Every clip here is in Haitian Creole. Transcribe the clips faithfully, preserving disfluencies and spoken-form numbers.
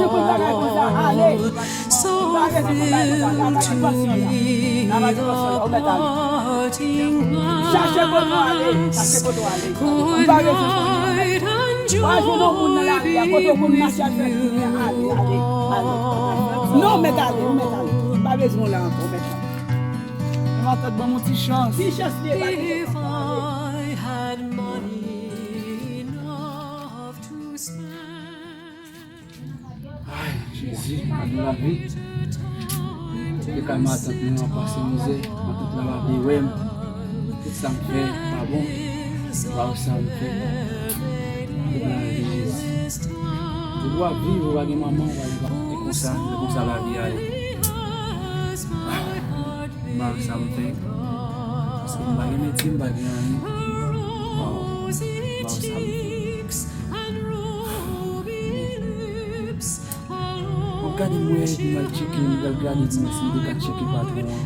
Tout bagay konsa, ale. Ou pa bezwen konn bagay konsa, travay, travay, pansyon la. Travay, pansyon la, ou mèt ale. Chache kote w ale, chache kote w ale. Ou pa bezwen konn bagay. W a jwenn yon moun nan lari a, kote w konn mache al fè kounye a, ale, ale, ale. Non, ou mèt ale, ou mèt ale. Ou pa bezwen w la ankò, ou mèt ale. Matant ban m yon ti chans. Ti chans li ye, pa gen chans ankò, ale. Ay, Jezi, ban nou lavi. Depi kay matant mwen an pase mizè, matant la pa vle wè m. Tout sa m fè pa bon. Pa wè sa m fè. Ban nou lavi, Jezi. Depi w ap viv, ou pa gen manman, ou pa gen papa. E konsa, e konsa lavi a ye. M pa wè sa m fè. Paske m pa gen metye, m pa gen anyen. Waw. M pa wè sa m fè. M ap gade m wè, epi m al tcheke, m pral gade pou m wè si m te ka tcheke patwon an.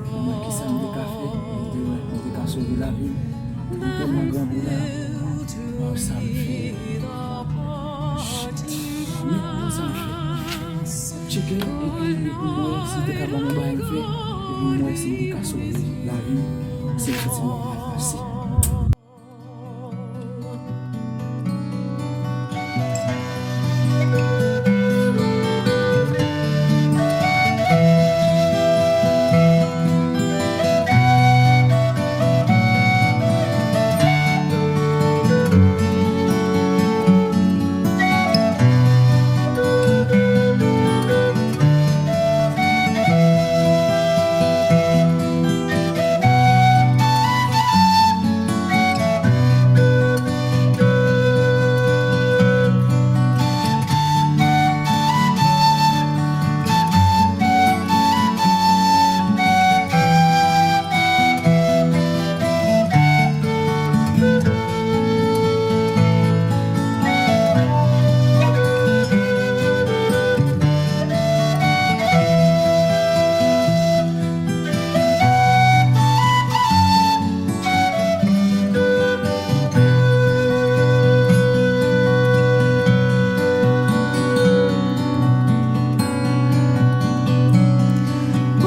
Pou m wè kisa m te ka fè, pou m te wè, pou m te ka sove lavi m. M tèlman grangou la. Waw, sa m fè. Shit. Men, men sa m fè. M ap tcheke l, epi pou m wè si l te ka ban m yon bagay m fè, epi pou m wè si m te ka sove lavi m, si m santi m ap mal pase.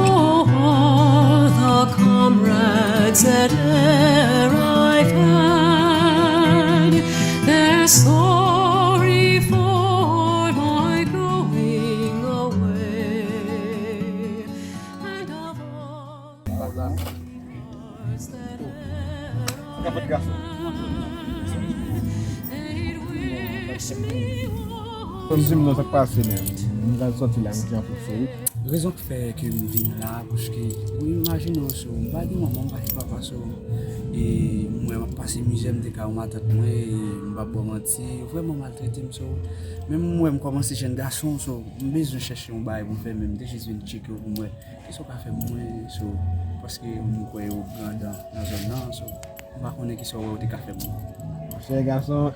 Oh, all the comrades that e'er I've had, they're sorry for my going away. And of all Sa ka fèt gason. Konn di m non sa k pase menm. M pral sòti la, m di anpil sou wout. Rezon k fè ke m vin la, paske ou imajine w, so, m pa gen manman, m pa gen papa, so, e m wè m ap pase mizè, m te ka wè matant mwen, e m p ap ba w manti, yo vrèman maltrete m, so, menm m wè m kòmanse jèn gason, so, m bezwen chèche yon bagay pou m fè, men m te jis vin tcheke w pou m wè kisa w ka fè pou mwen, so, paske m kwè yo gran dan nan zòn nan, so, m pa konnen kisa w wè w te ka fè pou mwen. Monchè gason,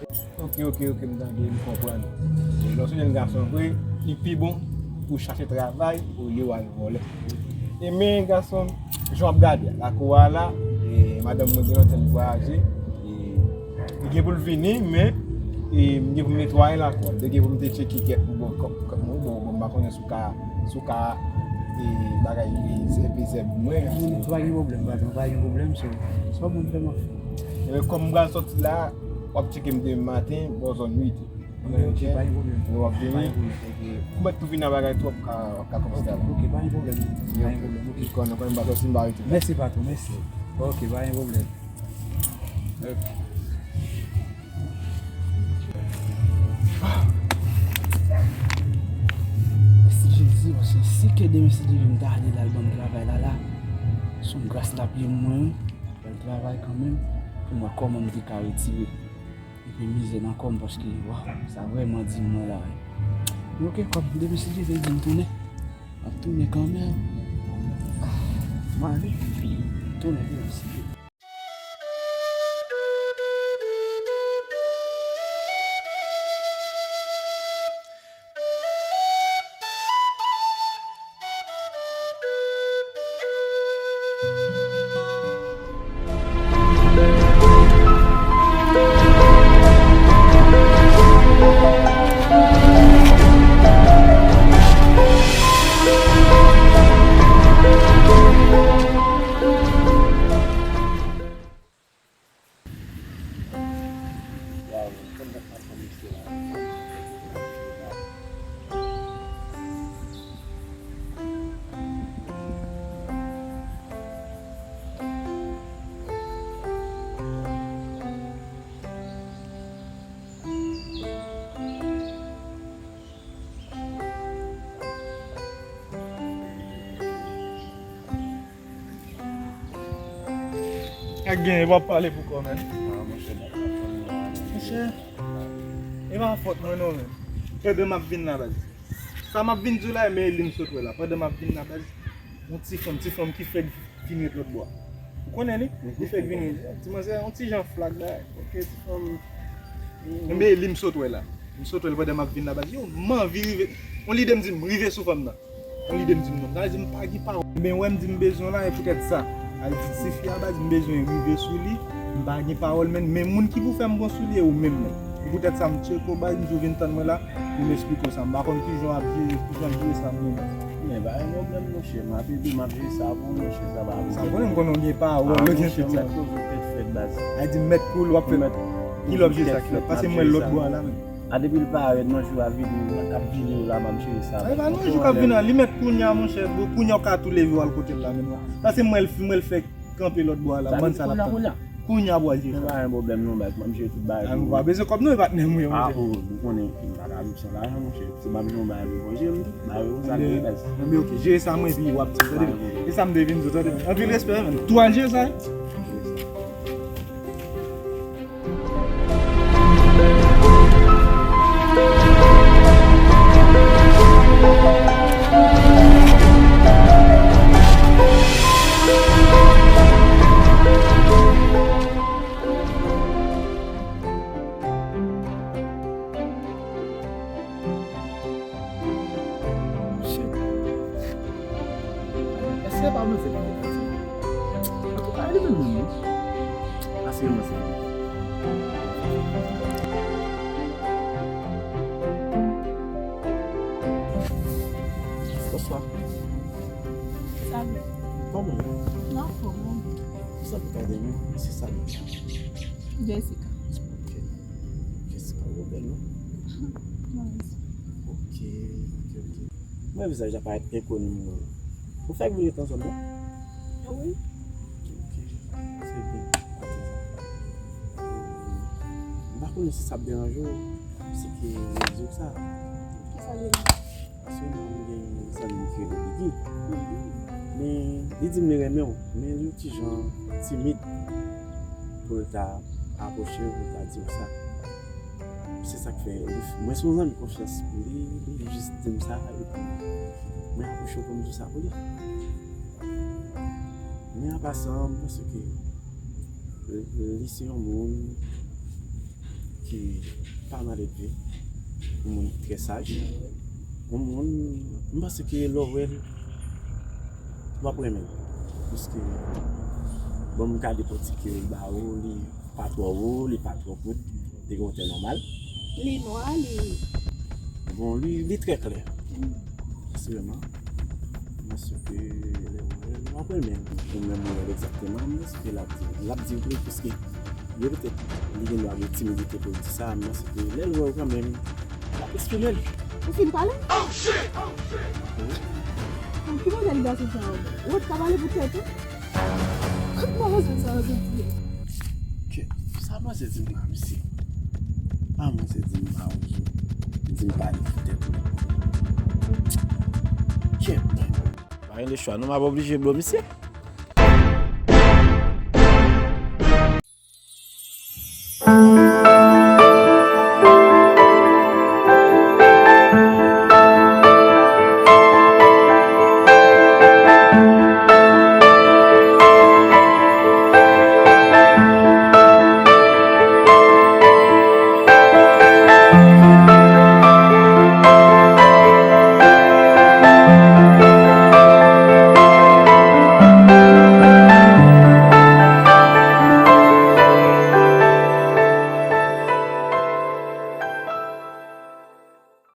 oke, oke, oke, m tande, m konprann. E lè w se jèn gason vre, li pi bon pou w chache travay olye w al vòlè. E men gason, jan w ap gade a, lakou a la, e madanm mwen gen lontan li vwayaje, e li gen pou l vini, men, e m gen pou m netwaye lakou a. M te gen pou m te tcheke kèk moun, bon, kòm, kòm moun, bon, bon, m pa konnen si w ka, si w ka, e bagay, e zèb, e zèb mwen. Moun, pa gen pwoblèm, patwon, pa gen pwoblèm, so, sa w ban m fè, m ap fè. Ebyen, kòm m pral sòti la, w ap tcheke m demen maten, bò zòn uit. Ok, ok, pa gen pwoblèm. Lè w ap vini, pa gen pwoblèm. Ebyen, ou mèt tou vini a bagay tou, w ap ka, w ap ka kòmanse travay. Ok, pa gen pwoblèm. Pa gen pwoblèm, ok. Ou konnen, ou konnen, m pa sòti, m pa rete. Mèsi, patwon, mèsi. Ok, pa gen pwoblèm. Ok. Mèsi Jezi, paske si ke demen si Dye vle m ta ale la, l ban m travay la, la. Se yon gras l ap ye mwen, bèl travay kanmenm, pou m wè kòman m te ka retire epi mizè nan kò m, paske, waw, sa vrèman di mwen la, wi. Men ok, kòm demen si Dye vle di m tounen, m ap tounen kanmenm. Ah, m ale, tounen demen si Dye. Gen, w ap pale pou kò, man. Monchè, e pa fòt mwen non, man. Pandan m ap vin la, baz. Sa m ap vin di w la, men li m sot wè la. Pandan m ap vin la, baz, yon ti fanm, ti fanm ki fèk vin ret lòt bò a. Ou konnen li? Li fèk vin ret. Ti manzè, yon ti jan flak la. Ok, ti fanm. Men li m sot wè la. M sot wè l pandan m ap vin la, baz. Yo, m anvi rive. Yon lide m di m rive sou fanm nan. Yon lide m di m non. Sa vle di m pa gen pawòl. Men wè m di m bezwen w la, e poutèt sa. Al di ti fi a, baz, m bezwen rive sou li. M pa gen pawòl, men, men moun ki pou fè m bon sou li, e ou menm, men. E poutèt sa, m tcheke w, baz, m di w vin tann mwen la, pou m esplike w sa. M pa konn kijan w ap jere, kijan w ap jere sa, men, baz. Men, pa gen pwoblèm, monchè. M ap ede w, m ap jere sa pou ou, monchè, sa pa pwoblèm. Sa m konnen, m konnen w gen pawòl, ou gen tout sa. Mèt poze w tèt frèt, baz. A di m mèt cool, w ap fè. Kilè w ap jere sa, kilè? Pase m wè l lòt bò a la, men. A depi l parèt, nan jou a vini, k ap vini yo la, m ap jere sa. Ay, pa nan jou k ap vini an, li mèt kounye a, monchè, bon, kounye a w ka tou leve w al kote l la, men non. Pase m wè l, m wè l fèk kanpe lòt bò a la, bann sa l ap tann. Kounye a pou w al jere sa. Pa gen pwoblèm non, baz, m ap jere tout bagay. A, nou pa bezwen kòb non, e patnè m wi, monchè. A, o, ou konnen, m pa ka viv san lajan, monchè. Si m ap jere yon bagay pou manje, m ba yo sa, baz. Anben, ok, jere sa mwen, epi w ap di, tande. E sa m te vin di w, tande. Anpil respè, man. Tou al jere sa, wi. Shit. Èske pa mwen se ki te pati? Antouka, li menm menm, non. Asire mwen se li. Bonswa. Salut. Kòman w ye? M anfòm, wi. Kisa pou gade nou? Se sa. Jessica. Ok. Jessica, ou bèl, non? Mwen. Ok, ok, ok. Mwen vizaj la parèt enkoni mwen. Ou fèk vin ret nan zòn nan? Wi. Ok, ok. Se byen. Kote sa? M pa konnen si sa ap deranje w, si ke mwen di w sa. Kisa l ye? Paske mwen gen yon zanmi ki rele Biggy. Men, li di m li renmen w, men li yon ti jan timid pou l ta apwoche w, pou l ta di w sa. Se sa k fè, li, mwen se yon zanmi konfyans pou li, li jis di m sa, epi mwen apwoche w pou m di w sa pou li. Men an pasan, m panse ke li se yon moun ki pa malelve, yon moun trè saj, yon moun, m panse ke lè w wè l, w ap renmen l. Paske, bon, m ka dekòtike l ba ou, li pa twò wo, li pa twò kout, li gen yon tè nòmal. Li nwa, li... Bon, li, li trè klè. Asirèman. M panse ke lè w wè l, w ap renmen l. Ou menm ou wè l egzakteman, m panse ke l ap di, l ap di vre, paske li petèt, li gen dwa gen timidite pou l di sa, m panse ke lè l wè w kanmenm, l ap eksprime l. Ou fin pale? Wi. Bon, ki modèl gason sa yo? Ou wè t ka pale pou tèt ou? Kout mawòzèt sa yo soti. Kèt, sa manzè di m la, mesye? A, manzè di m pa ozo. Di m pa li pou tèt ou. Kèt. Pa gen lechwa non, m ap oblije blo misye.